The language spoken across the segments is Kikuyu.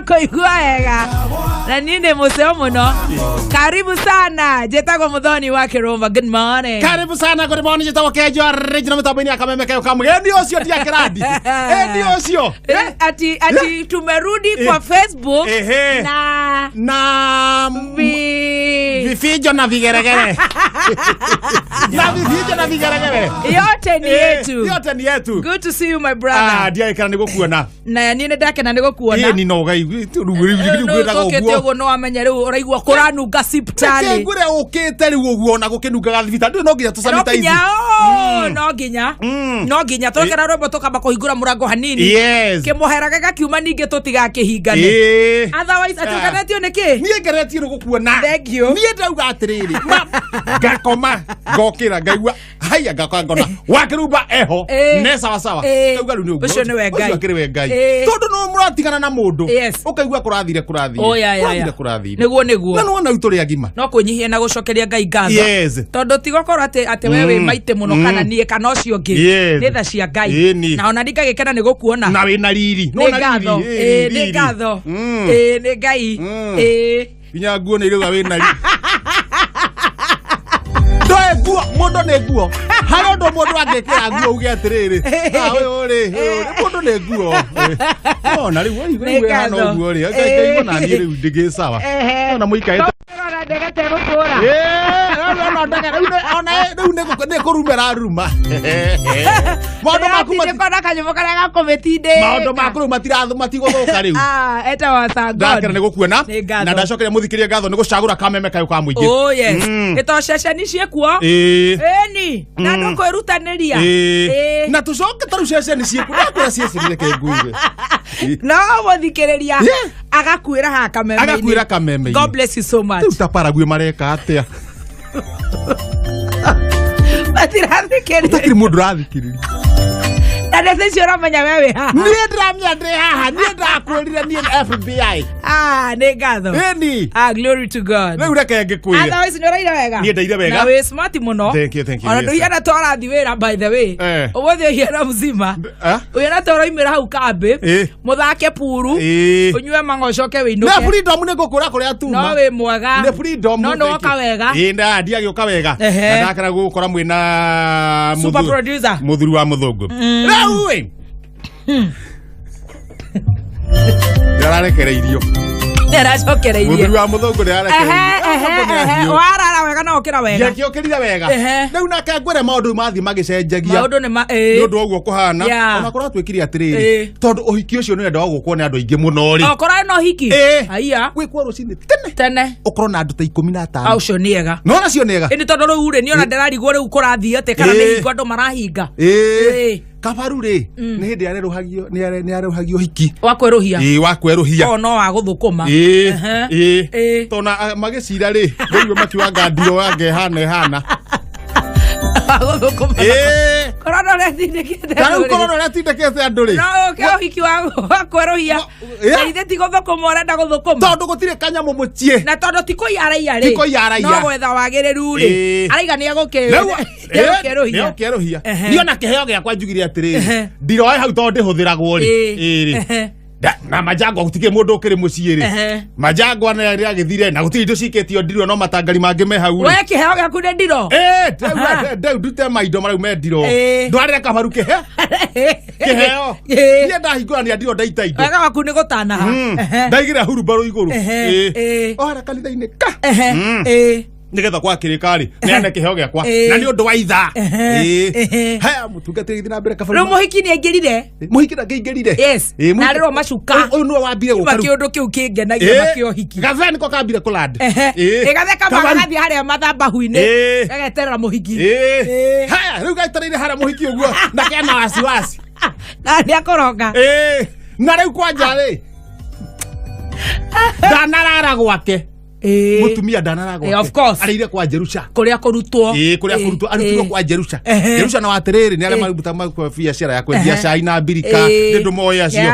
Ndĩrakũigua wega na niĩ ndĩ mũceo mũno. Karibu sana, njĩtagwo Mũthoni wa Kĩrũmba. Good morning. Karibu sana, good morning. Njĩtagwo Kenjo original mĩtambo-inĩ ya Kameme Kayo ka mũgeni ũcio ti akĩrandi ĩni ũcio. Ati tumerudi kwa Facebook Ehe. na na vi vifijo na vigeregere na vifijo na vigeregere yote ni yetu. Yote ni yetu. Good to see you, my brother. Ah, ndiagĩkena nĩ gũkuona. Na niĩ nĩ ndakena nĩ gũkuona. Ĩni no ũgai rĩu rĩu Tũkĩte ũguo ũguo no wamenya rĩu ũraigua kũranunga cipitarĩ. ngwĩre ũkĩte rĩu ũguo ona gũkĩnungaga thibitarĩ ndũĩ no nginya No tũsanitize. nginya, oh, no nginya no nginya twekera rwĩmbo tũkamba kũhingũra mũrango hanini, Yes. kĩmũhera gĩgakiuma, ningĩ tũtigakĩhingane. Otherwise atũkenetio nĩ kĩ? Niĩ ngeretie nĩ gũkuona. Thank you. Niĩ ndauga atĩrĩrĩ, ngakoma ngokĩra ngaigua haya ngakora ngona wakĩrumba eho ne sawa sawa. Ngauga rĩu nĩ ũguo. Ũcio nĩwe Ngai. Ũcio akĩrĩ we Ngai, tondũ no mũratigana na mũndũ ũkaigua kũrathire kũrathire Oh, ya. kũrathire kũrathire. Nĩguo. Na nĩwona rĩu tũrĩ agima. No kwĩnyihia na gũcokeria Ngai ngatho, tondũ ti gũkorwo atĩ we wĩ maitĩ mũno kana niĩ kana ũcio ũngĩ. Nĩ tha cia Ngai. Na ona ndingagĩkena nĩ gũkuona. Na wĩna riri. Nĩ ngatho. Ĩĩ, nĩ ngatho. Ĩĩ, nĩ Ngai. Ĩĩ. Nginya nguo nĩ irauga wĩna riri. Ndoe nguo mũndũ nĩ nguo harĩ ũndũ mũndũ angĩkĩra nguo uge atĩrĩrĩ, "Ah, ũyũ rĩ, ũyũ rĩ, mũndũ nĩ nguo." Ona rĩu Nĩ rĩu hana ngatho. ũguo rĩ, ngaigua na niĩ rĩu ndĩgĩ sawa. Ona mũikarĩte Ũrona ndege tegũtũra. Ona ndege rĩu ona rĩu nĩ kũrumĩra ruma maũndũ maku Ndĩratindĩkwo na kanyũmũ karĩa gakũmĩtindĩka. Maũndũ maku rĩu matigũthũka rĩu. Ah, etagwo Sir God. Ndakena nĩ gũkuona. Nĩ ngatho. Na ndacokeria mũthikĩria ngatho nĩ gũcagũra Kameme Kayo ka mũingĩ. Oh yes. Ĩto ceceni ciĩkuo. Ĩni na andũ kwĩrutanĩria. Na tũcoke tarĩu ceceni ciĩku ndakwĩra ceceni reke nguire. No mũthikĩrĩria agakuĩra haha Kameme-inĩ. Agakuĩra Kameme-inĩ. God bless you so much. Rĩu ta Paraguay mareka atĩa? Matirathikĩrĩria. Ũtakĩrĩ mũndũ ũrathikĩrĩria. Na ndeto icio ũramenya we wĩ haha. Niĩ ndĩramenya ndĩ haha, niĩ ndakwĩrire niĩ nĩ FBI. Ah, nĩ ngatho. Ĩni. Ah, glory to God. Rĩu reke ngĩkwĩre. Otherwise nĩ ũraire wega. Niĩ ndaire wega. Na wĩ smart mũno. Thank you, thank you, Ona yes. ndũhiana ta ũrathiĩ wĩra, by the way. Ũmũthĩ ũhiana mzima. Eh? Ũhiana ta ũraumĩra hau kambĩ. Mũthake puru. Ũnyue mang'o ũcoke Nĩ wĩinũke. freedom nĩ ngũkũra kũrĩa tuma. No wĩ mwega. Nĩ freedom. No nĩ Thank woka you. wega. Ĩĩ, na ndiagĩũka wega. Na ndakena gũgũkora mwĩna Super producer. mũthuri wa mũthũngũ rĩu ĩ nĩararekereirio. Nĩ aracokereirie. Mũthuri wa mũthũngũ nĩararekereirio. Ehe, warara wega na ũkĩra wega. Ndiakĩũkĩrire wega. Rĩu nake ngwĩre maũndũ mathiĩ magĩcenjagia Maũndũ nĩ ma nĩ ũndũ wa ũguo kũhana. Ona kũratuĩkire atĩrĩrĩ, tondũ ũhiki ũcio nĩ wendaga gũkwo nĩ andũ aingĩ mũno rĩ, Okorwo no hiki. Aya. Gwĩkwo rũcinĩ tene. Tene. Ũkorwo na andũ ta 15. Ũcio nĩ ega. No nacio nĩ ega. Ĩndĩ tondũ rĩu rĩ, nĩ ona ndĩrarigwo rĩu kũrathiĩ atĩ kana nĩ hingo andũ marahinga. Kabaru rĩ, nĩ hĩndĩ arerũhagio nĩ arerũhagio hiki. Wa kwerũhia. Ĩĩ, wa kwerũhia. O no wa gũthũkũma. Tona magĩcira rĩ, rĩu makiwanga ndiro yanga ĩhana ĩhana. Wa gũthũkũma. Korwo no ũretindĩkĩte Ta rĩu andũ rĩ. korwo ũrĩa tindĩkĩte andũ rĩ. No ũke ũhiki wa kwerũhia. Na ithe ti gũthũkũma ũrenda gũthũkũma. Tondũ gũtirĩ kanyamũ mũciĩ. Na tondũ ti kũiya araiya rĩ. Ti kũiya araiya. No gwetha wagĩrĩru rĩ. Araiga nĩ Rĩu egũkĩerũhia. nĩegũkĩerũhia. Niĩ ona kĩheo gĩakwa njugire atĩrĩrĩ, ndiroe hau tondũ ndĩhũthĩragwo rĩ. Ĩĩ rĩ. Na majangwa gũtikĩrĩ mũndũ ũkĩrĩ mũciĩ rĩ. Majangwa nĩ agĩthire na gũtirĩ indo cikĩtio ndirwo no matangari mangĩ me hau rĩ. We kĩheo gĩaku nĩ ndiro. Ndau ndute maindo marau me ndiro. Ndwarĩre kabaru kĩhe kĩheo. Niĩ ndahingũrania ndiro ndaita indo. Wega waku nĩ gũtanaha. Ndaigĩrĩra hurumbarũ igũrũ. O harĩa kanitha-inĩ ka nĩgetha gwakĩrĩka rĩ neane kĩheo gĩakwa na nĩ ũndũ wa ithaa. Haya mũtungatĩri gĩthiĩ na mbere kabaru. Rĩu mũhiki nĩ aingĩrire. Mũhiki ndangĩingĩrire. Yes. Na arĩrwo macuka. Ũyũ nĩwe wambire gũka rĩu. Kĩũndũ kĩu kĩngenagia makĩo hiki. Gathe nĩko kambire kũland. Ĩgathe kamba Kabaru. gagathiĩ harĩa mathabahu-inĩ. Gageterera mũhiki. Haya rĩu gaitereire harĩa mũhiki ũguo na kena wasiwasi. Na nĩ akũronga. Na rĩu kwanja rĩ ndanarara gwake. Mũtumia ndanarara gwake. Of course. Arĩire kwa Jerusha. Kũrĩa kũrutwo. Ĩĩ, kũrĩa kũrutwo arutirwo kwa Jerusha. Jerusha na watĩrĩrĩ nĩ arĩa maruta biacara ya kwendia cai na mbirika nĩ ndũ moĩ acio.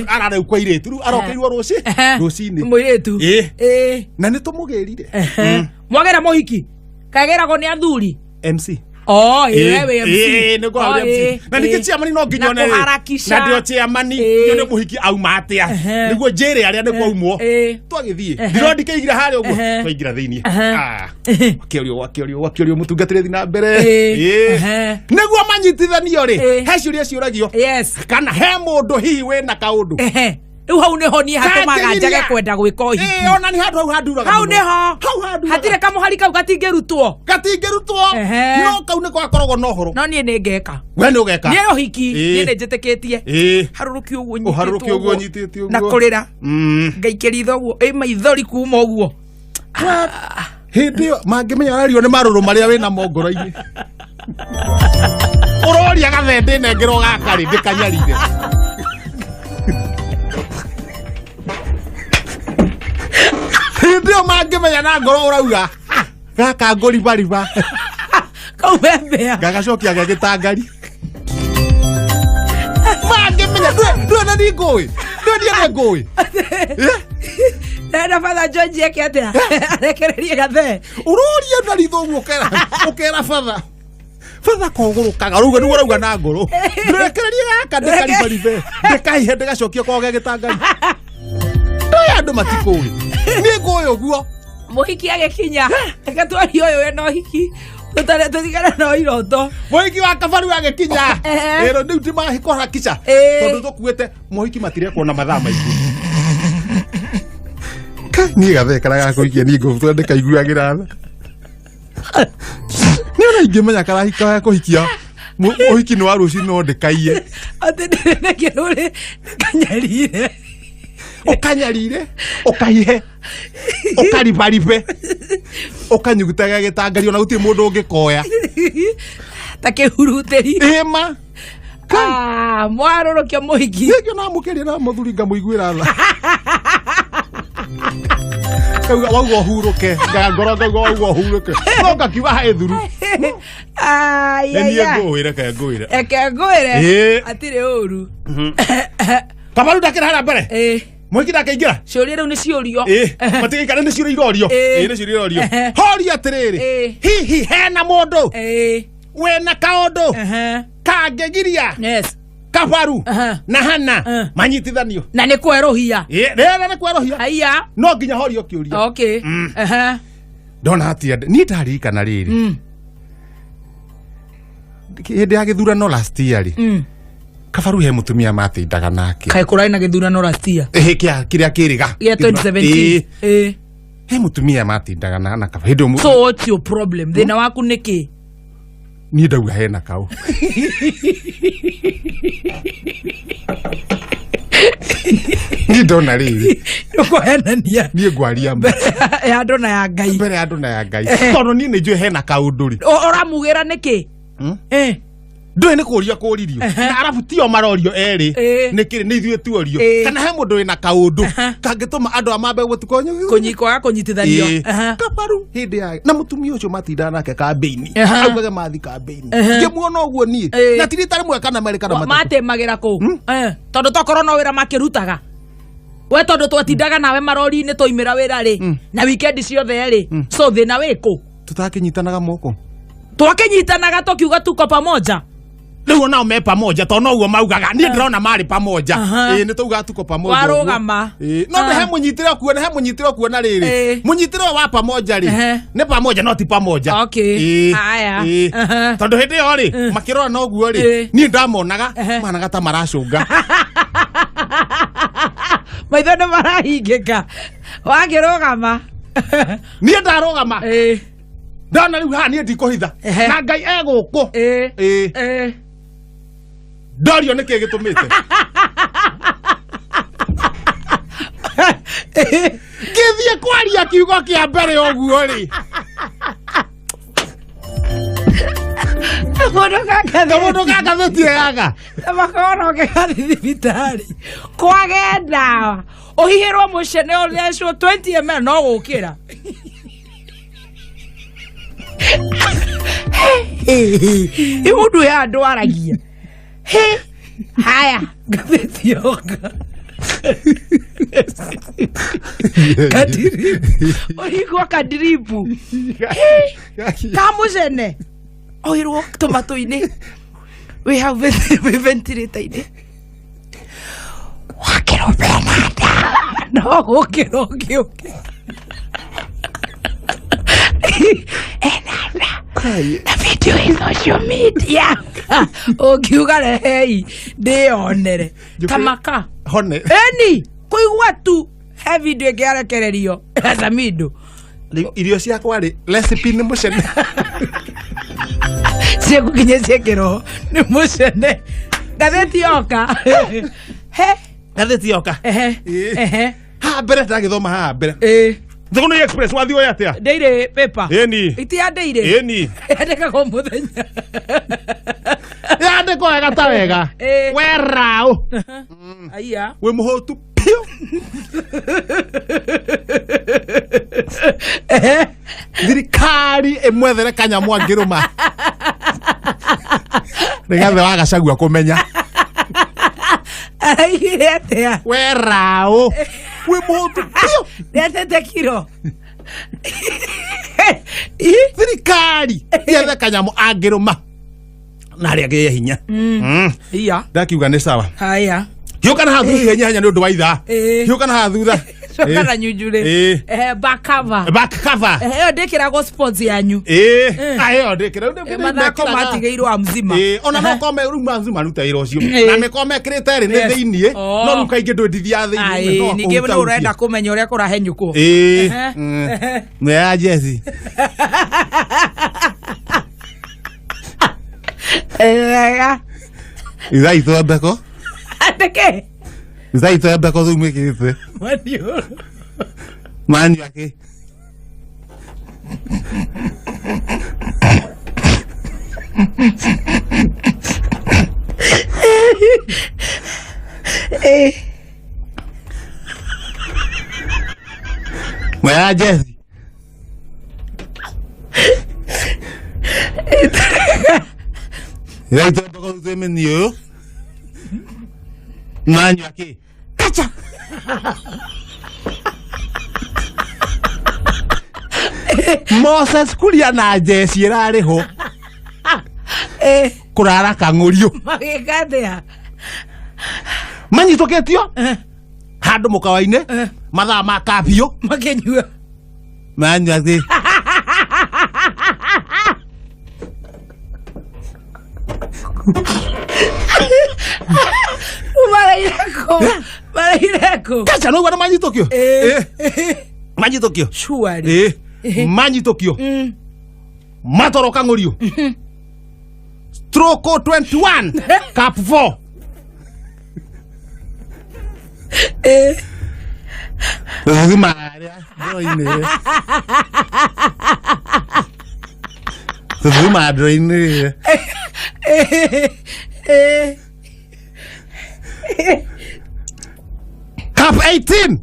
Ararĩu kwa irĩtu rĩu arokeirwo rũci rũcinĩ. Mũirĩtu. Na nĩ tũmũgĩrire. Mwagĩra mũhiki kagĩragwo nĩ athuri. MC. Oh, ĩĩ we MC. Ĩĩ nĩguo hau MC. Na ningĩ chairman no nginya one rĩ. Na ndio chairman nyone mũhiki auma atĩa. Nĩguo njĩre arĩa nĩkuo aumwo. Twagĩthiĩ. Ndirondi kĩigira harĩa ũguo. Twaingĩra thĩiniĩ. Ah. Wakĩorio mũtungatĩri thiĩ na mbere. Ĩĩ. Nĩguo manyitithanio rĩ. He ciũria ciũragio. Yes. Kana he mũndũ hihi wĩna kaũndũ. Rĩu hau nĩho niĩ hatũmaga njage kwenda gwĩka ũhiki. Ona nĩ handũ hau handuraga. Hau nĩho. Hatirĩ kamũhari kau gatingĩrutwo. Gatingĩrutwo. No kau nĩko gakoragwo na ũhoro. No niĩ nĩ ngeka. We nĩ ũgeka. Niĩ ũhiki niĩ nĩ njĩtĩkĩtie. Harũrũkio ũguo nyitĩte ũguo. Na kũrĩra. Ngaikĩria itho ũguo. Ĩ maithori kuma ũguo. Hĩndĩ ĩyo mangĩmenya ũrario nĩ marũrũ marĩa wĩnamo ngoro-inĩ. Ũroria gathende nengerwo gaka rĩ ndĩkanyarire. Hĩndĩ ĩyo mangĩmenya na ngoro ũrauga gaka ngũribariba kau bembea gagacokia gegĩtangari mangĩmenya ndũĩ na ni ngũĩ ndũĩ niĩ nĩ ngũĩ na Father George eke atĩa arekererie gathee ũroria na ritho ũguo ũkera Father Father kogũrũkaga ũrauga nĩguo ũrauga na ngoro ndũrekererie gaka ndĩkaribaribe ndĩkahihe ndĩgacokia kwao gegĩtangari ndũĩ andũ matikũĩ niĩ ngũĩ ũguo mũhiki agĩkinya reke twarie ũyũ wĩna ũhiki tũtigane na iroto mũhiki wa Kabaru agĩkinya ĩro rĩu ndĩmahĩkũharakisha tondũ tũkuĩte mũhiki matirekwo na mathaa maingĩ niĩ gathee karĩa gakũhikia niĩ ngũbutũra ndĩkaiguagĩra tha niĩ ona ingĩmenya karahika gakũhikia mũhiki nĩ wa rũciũ no ndĩkaiye atĩ ndĩrĩ ndĩkanyarire ũkanyarire ũkahihe ũkaribaribe ũkanyugutaga gĩtangari ona gũtirĩ mũndũ ũngĩkoya ta kĩhurutĩri ĩma mwarũrũkia mũhiki nĩkĩo namũkĩria na mũthuri ngamũiguĩra tha kauga wauga ũhurũke ngoro ngauga wauga ũhurũke no ngakiuga haĩ thuru niĩ ngũĩre ke ngũĩre eke ngũĩre hatirĩ ũru Kabaru ndakĩra harĩa mbere mũhiki ndakĩingĩra ciũria rĩu nĩ ciũrio matigĩikare nĩ ciũria irorio nĩ ciũria irorio horia atĩrĩrĩ hihi hena mũndũ wĩna kaũndũ kangĩgiria Kabaru na Hana manyitithanio na nĩ kwerũhia rĩrĩ nĩ kwerũhia haiya no nginya horio kĩũria okay ndona atia niĩ ndaririkana rĩrĩ hĩndĩ ya gĩthurano last year rĩ Kabaru he mũtumia matindaga nake kaĩ kũrarĩ na gĩthurano last year kĩa kĩrĩa kĩrĩga gĩa 2017 he mũtumia matindaga na Kabaru hĩndĩ so what's your problem thĩna waku nĩ kĩ niĩ ndauga hena kau niĩ ndona rĩrĩ ũkũhenania niĩ ngwaria mbere ya andũ na ya Ngai mbere ya andũ na ya Ngai tondũ niĩ nĩ njũĩ hena kaũndũ rĩ ũramugĩra nĩkĩ ndũĩ nĩ kũria kũririo na arabu tio marorio erĩ nĩ kĩrĩ nĩ ithuĩ tuorio kana he mũndũ wĩna kaũndũ kangĩtũma andũ a mambe gũtuko kwaga kũnyitithanio Kabaru hĩndĩ ya na mũtumia ũcio matindaga nake kambĩini augage mathi kambĩini ngĩmuona ũguo niĩ na ti rita rĩmwe kana merĩ kana matatũ matemagĩra kũ tondũ tokorwo no wĩra makĩrutaga we tondũ twatindaga nawe marori-inĩ twaimĩra wĩra rĩ na wikendi ciothe rĩ so thĩna wĩkũ tũtakĩnyitanaga moko twakĩnyitanaga tũkiuga tuko pamoja rĩu onao me pamoja tondũ noguo maugaga niĩ ndĩrona marĩ pamoja ĩĩ nĩ taugaga tuko pamoja warũgama no nĩ he mũnyitĩre ũkuona he mũnyitĩre ũkuona rĩrĩ mũnyitĩre ũyũ wa pamoja rĩ nĩ pamoja no ti pamoja tondũ hĩndĩ ĩyo rĩ makĩrora noguo rĩ niĩ ndamonaga managa ta maracũnga maitho nĩ marahingĩka wakĩrũgama niĩ ndarũgama ndona rĩu haha niĩ ndikũhitha na Ngai egũkũ ndorio nĩkĩ gĩtũmĩte ngĩthiĩ kwaria kiugo kĩa mbere ũguo rĩ kamũndũ ga ngathĩti yaga makorwo kegathiĩ thibitarĩ kwage ndawa ũhihĩrwo mũcene ũthecwo 20 ml no gũkĩra Imundu ya andũ aragia haya ngathĩti yoka kadiribu ũhingwo kadiribu kamũcene Oirwo tũmatũ-inĩ wĩ hau wĩ ventilator-inĩ wakĩrwo benada no gũkĩrwo ũngĩũkĩra enada na video ĩ social media ũngiuga rehei ndĩyonere tamaka Hone. Eni kũigua tu he video ĩngĩ yarekererio ya Samido. Rĩu irio ciakwa rĩ recipe nĩ mũcene. Ciĩkũkinya ciĩkĩrwo nĩ mũcene ngathĩti yoka he. Ngathĩti yoka. Ehe. Ĩĩ. Ehe. Haha mbere ndagĩthoma haha mbere. Ĩĩ. Thũgũnĩ Express wathiĩ ũyũ atĩa? Daily paper. Ĩni. Iti ya daily. Ĩni. Yandĩkagwo mũthenya. Yandĩkwo wega ta wega. Ĩĩ. Weraũ. Aiya. Wĩ mũhũtu piũ. Ehe. Thirikari ĩmwethere kanyamũ angĩrũma. Nĩgetha wa Gachagua kũmenya. Araigire atĩa? Weraũ. Wĩ mũhũtu piũ. Nĩatete kiro. Thirikari yethe kanyamũ angĩrũma. Na harĩa agĩe hinya. Iya. Ndakiuga nĩ sawa. Haya. Hiũka na haha thutha ihenya ihenya nĩ ũndũ wa ithaa. Ĩĩ. Hiũka na haha thutha. Coka na nyunjurĩ. Ĩĩ. Ehe, back cover. Back cover. Ehe, ĩyo ndĩkĩragwo sports yanyu. Ĩĩ. Ah, ĩyo ndĩkĩra. Rĩu Mathako ndĩkĩraga. matigĩirwo a mzima. Ĩĩ, ona no kome rĩu mazu maruta wĩra ũcio. Ĩĩ. Na mĩko mekĩrĩte rĩ nĩ Yes. thĩiniĩ. Oh. No rĩu kaingĩ ndwĩndithiaga thĩiniĩ. Ai, no ningĩ nĩ kũhuta ũrenda kũmenya ũrĩa kũrahenyũkwo. Ĩĩ. Ehe. Nĩ ya jezi. Wega. Ithaa ithondeko. Andĩke. Ithaa ithondeko rĩu mwĩkĩrĩte. Maniũrũ. Manyua kĩ? Ĩĩ. Mwea jezi. Ithaa ithondeko rĩu twĩ mĩniũrũ. Manyua kĩ? Kacha. Moses Kuria na jeci ĩrarĩhwo Ĩĩ. kũrara kang'ũriũ. Magĩka atĩa? Manyitũkĩtio handũ mũkawa-inĩ mathaa ma kabiũ. Makĩnyua. Manyua kĩ? Maraire kũ? Maraire kũ? Kacha no gwara manyitũkio. Ĩĩ. Manyitũkio. Surely. Ĩĩ. Manyitũkio. Matoro kang'ũriũ. Stroke 21 cap 4. Ĩĩ. Thuma harĩa ndoo-inĩ. Thuma ndoo-inĩ. Ĩĩ. Cap 18.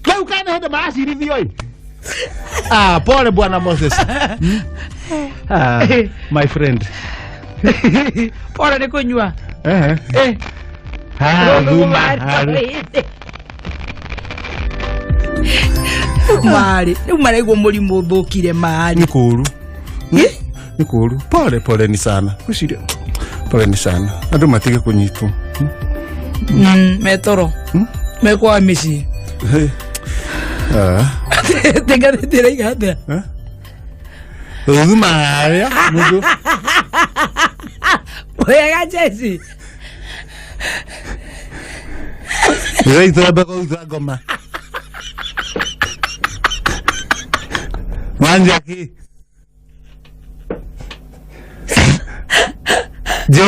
Rĩu kana hĩndĩ maracirithio ĩ. Ah, pole bwana Moses. Ah, my friend. Pole nĩ kũnyua. Eh. Eh. Ah, thuma harĩa. Marĩ rĩu maraigua mũrimũ ũthũkire marĩ. Nĩ kũũru. Nĩ kũũru. Pole pole ni sana. Gwĩciria pole ni sana. Andũ matige kũnyitwo. Metoro. Mekwaga mĩciĩ. Hey. Ah. Ngathĩti ĩraiga atĩa? Eh? Thuma harĩa mũndũ. Wega jeci. Ithaa ithondeko itha ngoma. Manja kĩ?